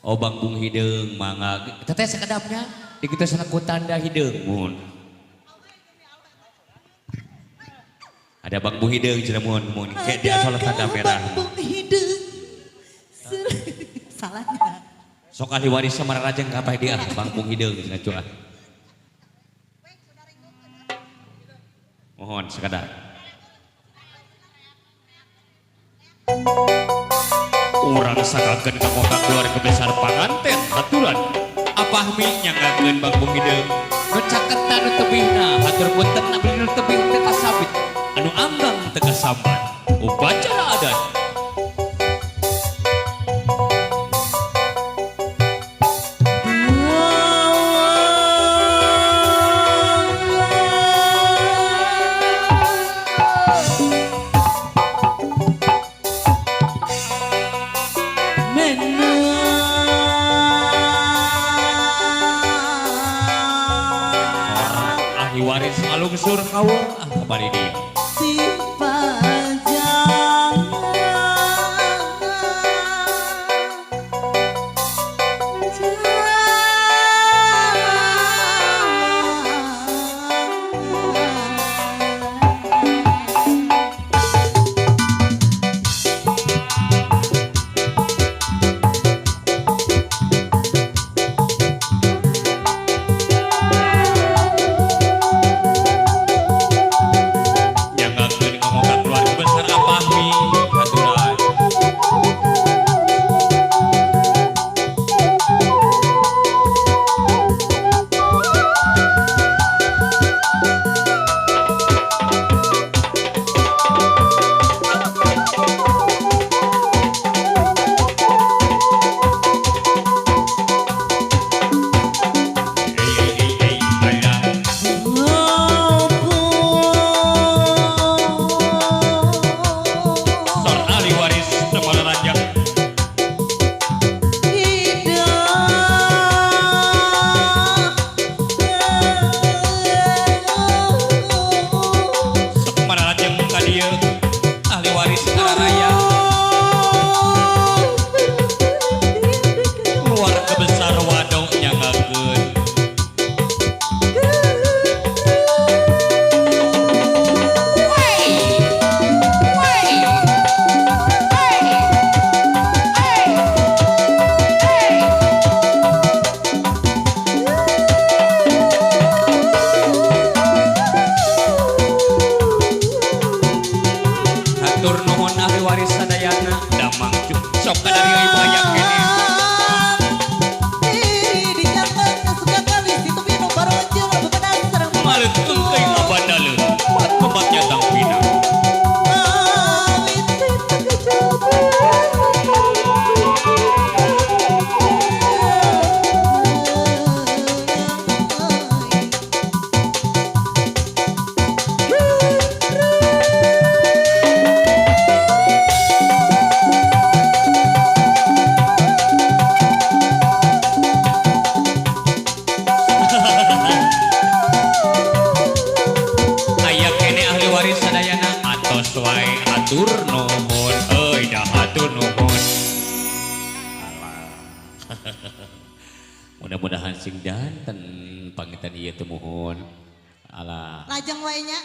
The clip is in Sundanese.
Oh Bang Bung Hideung mangga. Teteh sakedapnya dikitu ku tanda hideung mun. Ada Bang Bung Hideung cenah mun mun kayak di asal tanda merah. Bang Bung Hideung. Salahnya. Sok ahli waris sama rajeng ka dia Bang Bung Hideung cenah cuah. Mohon sekadar. Urang sakakeun ka kota keluarga besar panganten haturan Apahmi nyanggakeun Bang Bung Hideung nu caketan nu tebihna hatur punten abdi nu tebih teu kasabit anu anggang teu kasambat upacara adat. Ahli waris alungsur kawung ah kabari dia. Si panjang Nyanggakeun ngomong keluarga besar Apahmi haturan. Ei ei ei ei alah. Sor ahli waris teman ranjang. Sok mararajeng ka dieu ahli waris araraya keluarga besar Wadong nyanggakeun. Hatur nuhun ahli waris sadayana damang sok ka dari ibu aya keneh. Maleutkeun teuing ngabandaleun bat nyatang pinang. Aya keneh ahli waris sadayana atos wae hatur nuhun euy dah hatur nuhun. Alah. Mudah-mudahan sing danten pangitan ieu teh muhun. Alah. Lajeng wae nya.